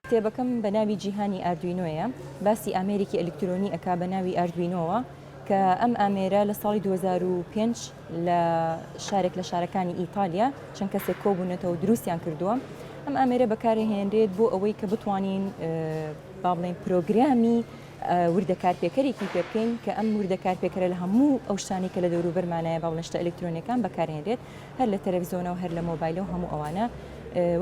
کتێبەکەم بە ناوی جیهانی ئاردوینۆیە، باسی ئامێرێکی ئەلیکترۆنی ئەکا بە ناوی ئاردوینۆوە کە ئەم ئامێرە لە ساڵی 2005 لە شارێک لە شارەکانی ئیتالیا چەند کەسێک کۆبوونەتەوە دروستیان کردووە. ئەم ئامێرە بەکارهێنرێت بۆ ئەوەی کە بتوانین با بڵێین پرۆگرامی وردە کارپێکەرێکی پێ بکەین کە ئەم وردە کارپێکەرە لە هەموو ئەو شتانەی کە لە دەوروبەرمانایە با بڵێن شتە ئەلکترۆنیەکان بەکارهێنرێت هەر لە تەلەفزیۆنەوە هەر لە مۆبایلەوە هەموو ئەوانە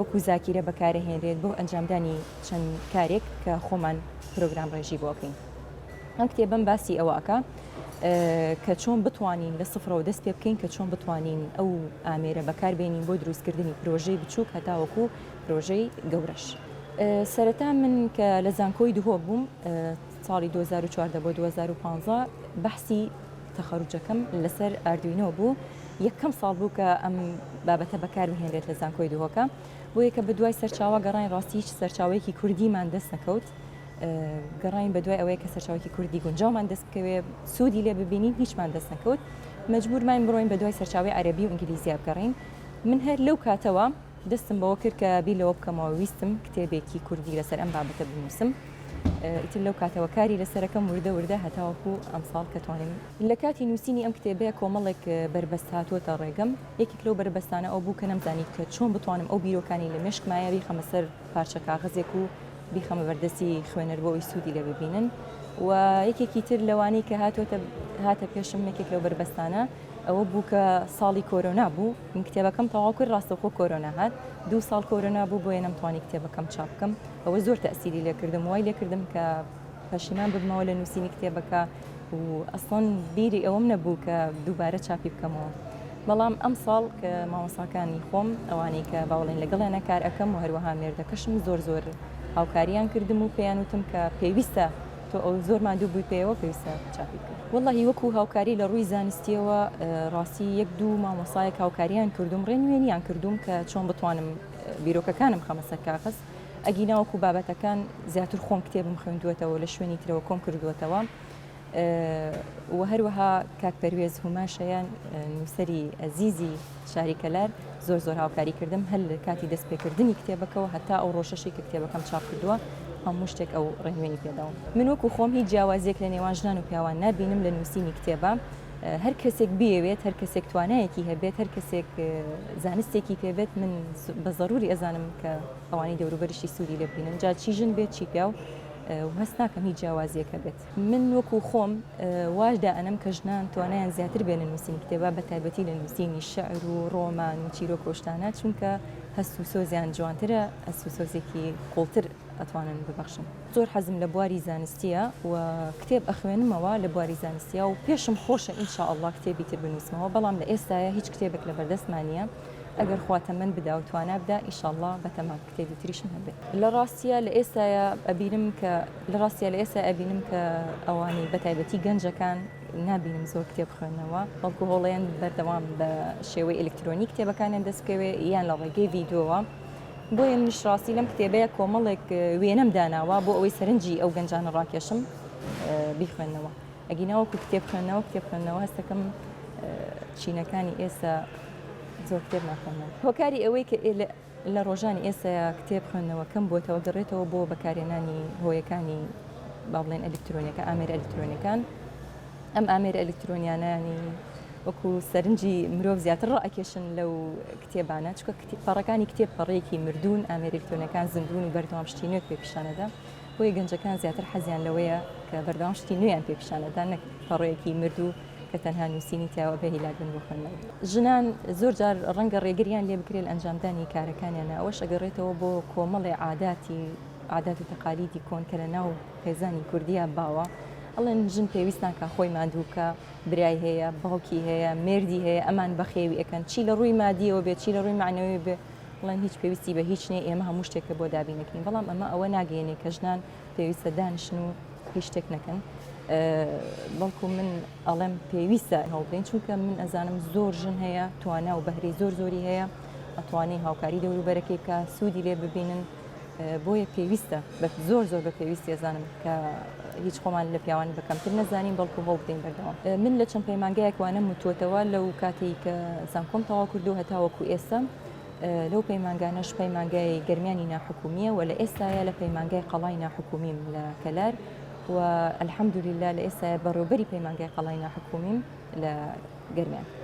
وەکو زاکیرە بەکارهێنرێت بۆ ئەنجامدانی چەند کارێک کە خۆمان پرۆگرام ڕێژی بۆ ئەکەین. ئەم کتێبەم باسی ئەوە ئەکا کە چۆن بتوانین لە سفرەوە دەست پێ بکەین کە چۆن بتوانین ئەو ئامێرە بەکاربێنین بۆ دروستکردنی پرۆژەی بچووک هەتاوەکو پرۆژەی گەورەش. سەرەتا من کە لە زانکۆی دهۆک بووم ساڵی 2014 بۆ 2015 بەحسی تەخەروجەکەم لەسەر ئاردوینۆ بوو یەکەم ساڵ بوو کە ئەم بابەتە بەکاربهێنرێت لە زانکۆی دهۆکە بۆیە کە بەدوای سەرچاوە گەڕاین ڕاستی هیچ سەرچاوەیەکی کوردیمان دەست نەکەوت گەڕاین بەدوای ئەوەیە کە سەرچاوەیەکی کوردی گونجاومان دەست بکەوێ سوودی لێ ببینین هیچمان دەست نەکەوت مەجبورماین بڕۆین بەدوای سەرچاوەی عەرەبی و ئینگلیزیا بگەڕین من هەر لەو کاتەوە دەستم بەوە کرد کە بیر لەوە بکەمەوە ویستم کتێبێکی کوردی لەسەر ئەم بابەتە بنووسم ئیتر لەو کاتەوە کاری لەسەرەکەم وردە وردە هەتاوەکو ئەمساڵ کە توانیم لە کاتی نووسینی ئەم کتێبەیە کۆمەڵێک بەربەست هاتووەتە ڕێگەم یەکێک لەو بەربەستانە ئەو بوو کە نەمزانی کە چۆن بتوانم ئەو بیرۆکانی لە مێشکمایە بیخەمە سەر پارچە کاغەزێک و بیخەمە بەردەستی خوێنەر بۆ ئەوی سوودی لێ ببینن و یەکێکی تر لەوانەی کە هاتووەتە هاتە پێشم یەکێک لەو بەربەستانە ئەوە بوو کە ساڵی کۆرۆنا بوو من کتێبەکەم تەواو کرد ڕاستەوخۆ کۆرۆنا هات دوو ساڵ کۆرۆنا بوو بۆیە نەمتوانی کتێبەکەم چاپ بکەم ئەوە زۆر تەئسیری لێکردم وای لێکردم کە پەشیمان ببمەوە لە نووسینی کتێبەکە و ئەسڵەن بیری ئەوەم نەبوو کە دووبارە چاپی بکەمەوە بەڵام ئەم ساڵ کە مامۆساکانی خۆم ئەوانەی کە باوەڵێن لەگەڵیانە کار ئەەکەم و هەروەها مێردەکەشم زۆر زۆر هاوکاریان کردم و پێیان وتم کە پێویستە تۆ ئەو زۆر ماندوو بووی پێیەوە پێویستە چاپی بکەی. وەڵاهی وەکو هاوکاری لە ڕووی زانستیەوە ڕاستی یەک دوو مامۆسایەک هاوکاریان کردوم ڕێنوێنیان کردوم کە چۆن بتوانم بیرۆکەکانم خەمە سەر کاغەز ئەگینا وەکو بابەتەکان زیاتر خۆم کتێبم خوێندووەتەوە لە شوێنی ترەوە کۆم کردووەتەوە و هەروەها کاک پەروێز هوماشەیە نووسەری ئەزیزی شاری کەلار زۆر زۆر هاوکاری کردم هەر لە کاتی دەستپێکردنی کتێبەکەوە هەتا ئەو ڕۆژەشی کە کتێبەکەم چاپ کردووە هەموو شتێک ئەو ڕێنوێنی پێداوم. من وەکو خۆم هیچ جیاوازیەک لە نێوان ژنان و پیاوان نابینم لە نووسینی کتێبا هەر کەسێک بیەوێت هەر کەسێک توانایەکی هەبێت هەر کەسێک زانستێکی پێبێت من بە زەروری ئەزانم کە ئەوانەی دەوروبەریشی سوودی لێ ببینن جا چی ژن بێت چی پیاو و هەست ناکەم هیچ جیاوازیەک هەبێت. من وەکو خۆم واش دائەنەم کە ژنان توانایان زیاتر بێ لە نووسینی کتێبا بە تایبەتی لە نووسینی شعر و ڕۆمان و چیرۆک و شتانە چونکە هەست و سۆزیان جوانترە هەست و سۆزێکی قوڵتر ئەتوانن ببەخشن. زۆر حەزم لە بواری زانستیە و کتێب ئەخوێنمەوە لە بواری زانستیا و پێشم خۆشە ان شاء اللە کتێبی تر بنووسمەوە بەڵام لە ئێستایا هیچ کتێبێک لەبەردەستما نییە ئەگەر خوا تەمەن بدا و توانا بدا ان شاء اللە بەتەمام کتێبی تریشم هەبێت. لە ڕاستیا لە ئێستایا ئەبینم کە لە ڕاستیا لە ئێستا ئەبینم کە ئەوانەی بە تایبەتی گەنجەکان نابینم زۆر کتێب بخوێننەوە بەڵکو هۆڵەیەن بەردەوام بە شێوەی ئەلکترۆنی کتێبەکانیان دەست بکەوێ یان لە ڕێگەی ڤیدیۆوە بۆیە منیش ڕاستی لەم کتێبەیە کۆمەڵێک وێنەم داناوە بۆ ئەوەی سەرنجی ئەو گەنجانە ڕاکێشم بیخوێننەوە ئەگینا وەکو کتێب خوێندنەوە کتێب خوێندنەوە هەستەکەم چینەکانی ئێستا زۆر کتێب ناخوێنەوە هۆکاری ئەوەی کە لە ڕۆژانی ئێستایا کتێب خوێندنەوە کەم بووەتەوە گەڕێتەوە بۆ بەکارهێنانی هۆیەکانی با بڵێن ئەلکترۆنیەکە ئامێرە ئەلکترۆنیەکان ئەم ئامێرە ئەلکترۆنیانە ینی وەکو سەرنجی مرۆڤ زیاتر ڕائەکێشن لەو کتێبانە چونکە پەڕەکانی کتێب پەڕەیەکی مردوون ئامێرە ئەلکترۆنیەکان زیندوون و بەردەوام شتی نوێت پێ پیشانەدا بۆیە گەنجەکان زیاتر حەزیان لەوەیە کە بەردەوام شتی نوێیان پێ پیشانەدا نەک پەڕەیەکی مردوو کە تەنها نووسینی تیاوە بێ هیلاک بن بۆ خوێندنەوە. ژنان زۆر جار ڕەنگە ڕێگریان لێ بکرێت لە ئەنجامدانی کارەکانیانە، ئەوەش ئەگەڕێتەوە بۆ کۆمەڵێ عاداتی عادات و تەقالیدی کۆن کە لە ناو خێزانی کوردیا باوە، ئەڵێن ژن پێویست ناکا خۆی ماندوو بکا، برای هەیە، باوکی هەیە، مێردی هەیە، ئەمان بەخێوی ئەکەن، چی لە ڕووی مادیەوە بێت، چی لە ڕووی مەعنەوی بێ، ئەڵێن هیچ پێویستی بە هیچ نیە، ئێمە هەموو شتێکت بۆ دابین ئەکەین، بەڵام ئەمە ئەوە ناگەیەنێ کە ژنان پێویستە دانیشن و هیچ شتێک نەکەن بەڵکو من ئەڵێم پێویستە هەوڵبدەین چونکە من ئەزانم زۆر ژن هەیە توانا و بەهرەی زۆر زۆری هەیە ئەتوانێ هاوکاری دەوروبەرەکەی بکە سوودی لێ ببینن بۆیە پێویستە بە زۆر زۆر بە پێویستی ئەزانم کە هیچ خۆمان لە پیاوان بە کەمتر نەزانین بەڵکو هەوڵ بدەین بەردەوام من لە چەند پەیمانگایەک وانەم وتووەتەوە لەو کاتێک کە زانکۆم تەواو کردو هەتاوەکو ئێستا. لەو پەیمانگانەش پەیمانگای گەرمیانی ناحکومییە و لە ئێستایا لە پەیمانگای قەڵای ناحکومیم لە کەلار و الحمدللە لە ئێستایا بەڕێوبەری پەیمانگای قەڵای ناحکومیم لە گەرمیان.